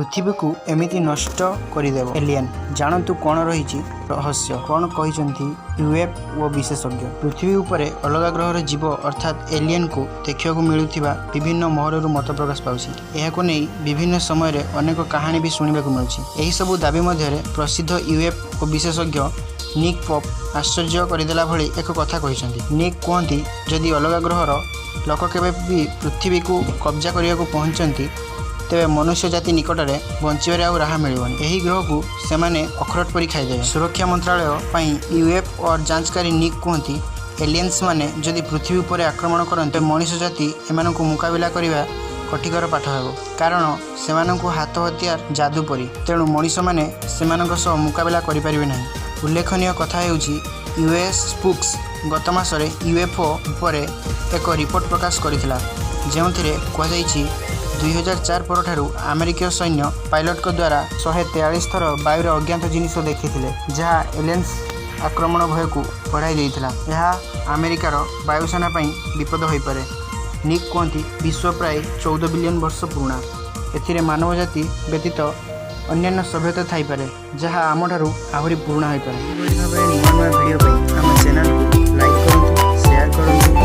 ପୃଥିବୀକୁ ଏମିତି ନଷ୍ଟ କରିଦେବ ଏଲିଏନ୍, ଜାଣନ୍ତୁ କ'ଣ ରହିଛି ରହସ୍ୟ? କ'ଣ କହିଛନ୍ତି ୟୁଏଫଓ ବିଶେଷଜ୍ଞ? ପୃଥିବୀ ଉପରେ ଅଲଗା ଗ୍ରହର ଜୀବ ଅର୍ଥାତ୍ ଏଲିଏନ୍କୁ ଦେଖିବାକୁ ମିଳୁଥିବା ବିଭିନ୍ନ ମହଲରୁ ମତ ପ୍ରକାଶ ପାଉଛି। ଏହାକୁ ନେଇ ବିଭିନ୍ନ ସମୟରେ ଅନେକ କାହାଣୀ ବି ଶୁଣିବାକୁ ମିଳୁଛି। ଏହିସବୁ ଦାବି ମଧ୍ୟରେ ପ୍ରସିଦ୍ଧ ୟୁଏଫଓ ବିଶେଷଜ୍ଞ ନିକ୍ ପୋପ୍ ଆଶ୍ଚର୍ଯ୍ୟ କରିଦେଲା ଭଳି ଏକ କଥା କହିଛନ୍ତି। ନିକ୍ କୁହନ୍ତି, ଯଦି ଅଲଗା ଗ୍ରହର ଲୋକ କେବେ ବି ପୃଥିବୀକୁ କବ୍ଜା କରିବାକୁ ପହଞ୍ଚନ୍ତି, ତେବେ ମନୁଷ୍ୟ ଜାତି ନିକଟରେ ବଞ୍ଚିବାର ଆଉ ରାହା ମିଳିବନି। ଏହି ଗ୍ରହକୁ ସେମାନେ ଅଖରୋଟ ପରି ଖାଇଦେବେ। ସୁରକ୍ଷା ମନ୍ତ୍ରାଳୟ ପାଇଁ ୟୁଏଫଓର ଯାଞ୍ଚକାରୀ ନିକ୍ କୁହନ୍ତି, ଏଲିଏନ୍ସମାନେ ଯଦି ପୃଥିବୀ ଉପରେ ଆକ୍ରମଣ କରନ୍ତି, ତେବେ ମଣିଷ ଜାତି ଏମାନଙ୍କୁ ମୁକାବିଲା କରିବା କାଠିକର ପାଠ ହେବ। କାରଣ ସେମାନଙ୍କ ହାତ ହତିଆର ଯାଦୁ ପରି। ତେଣୁ ମଣିଷମାନେ ସେମାନଙ୍କ ସହ ମୁକାବିଲା କରିପାରିବେ ନାହିଁ। ଉଲ୍ଲେଖନୀୟ କଥା ହେଉଛି, ୟୁଏସ୍ ସ୍ପୁକ୍ସ ଗତ ମାସରେ ୟୁଏଫଓ ଉପରେ ଏକ ରିପୋର୍ଟ ପ୍ରକାଶ କରିଥିଲା, ଯେଉଁଥିରେ କୁହାଯାଇଛି, 2004 ପରଠାରୁ ଆମେରିକୀୟ ସୈନ୍ୟ ପାଇଲଟଙ୍କ ଦ୍ୱାରା 143 ଥର ବାୟୁରେ ଅଜ୍ଞାତ ଜିନିଷ ଦେଖିଥିଲେ, ଯାହା ଏଲିଏନ୍ସ ଆକ୍ରମଣ ଭୟକୁ ବଢ଼ାଇ ଦେଇଥିଲା। ଏହା ଆମେରିକାର ବାୟୁସେନା ପାଇଁ ବିପଦ ହୋଇପାରେ। ନିକ୍ କୁହନ୍ତି, ବିଶ୍ୱ ପ୍ରାୟ 14 ବିଲିୟନ ବର୍ଷ ପୁରୁଣା। ଏଥିରେ ମାନବ ଜାତି ବ୍ୟତୀତ ଅନ୍ୟାନ୍ୟ ସଭ୍ୟତା ଥାଇପାରେ, ଯାହା ଆମଠାରୁ ଆହୁରି ପୁରୁଣା ହୋଇପାରେ। ଏହିଭଳି ଭାବରେ ନୂଆ ନୂଆ ଭିଡ଼ିଓ ପାଇଁ ଆମ ଚ୍ୟାନେଲକୁ ଲାଇକ୍ କରନ୍ତୁ, ସେୟାର କରନ୍ତୁ।